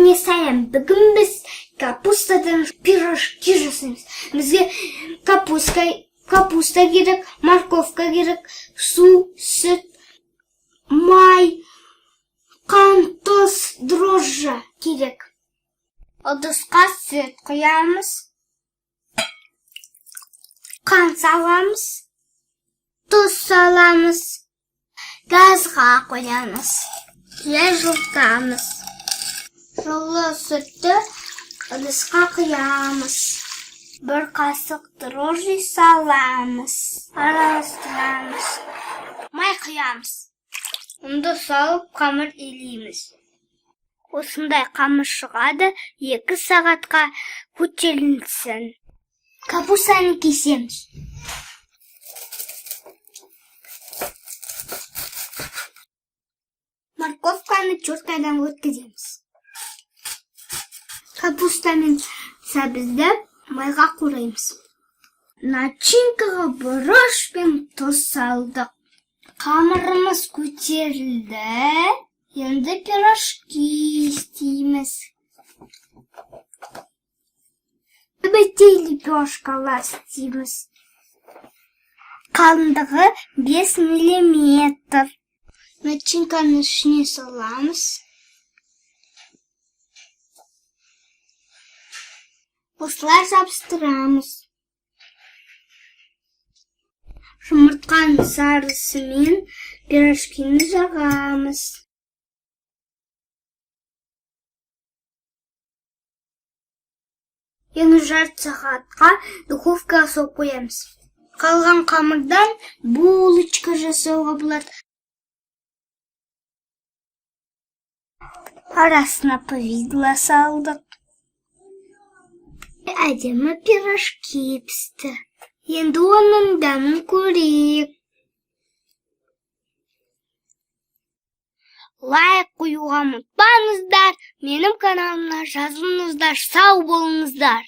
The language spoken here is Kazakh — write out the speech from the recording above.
Бәріңе сәлем! Бүгін біз капустадан пирожки жасаймыз. Бізге капуста керек, морковка керек, су, сүт, май, қант, тұз, дрожжи керек. Ыдысқа сүт құямыз, қант саламыз, тұз саламыз, газға қоямыз, жай жылытамыз. Жылы сүтті ыдысқа құямыз. Бір қасық дрожжи саламыз. Араластырамыз. Май құямыз. Ұнды салып қамыр илейміз. Осындай қамыр шығады, 2 сағатқа көтерілсін. Капустаны кесеміз. Морковканы теркадан өткіземіз. Капуста мен сәбізді майға қураймыз. Начинкаға бұрыш пен тұз салдық. Қамырымыз көтерілді. Енді пирожки істейміз. Бітей лепешкалар істейміз. Қалыңдығы 5 миллиметр. Начинканы ішіне саламыз. Осылай жабыстырамыз. Жұмыртқаның сарысымен пирожкині жағамыз. Енді жарты сағатқа духовкаға салып қоямыз. Қалған қамырдан булочка жасауға болады. Арасына повидло салдық. Әдемі пирожки пісті. Енді оның дәмін көрейік. Лайк қоюға ұмытпаңыздар. Менің каналыма жазылыңыздар. Сау болыңыздар.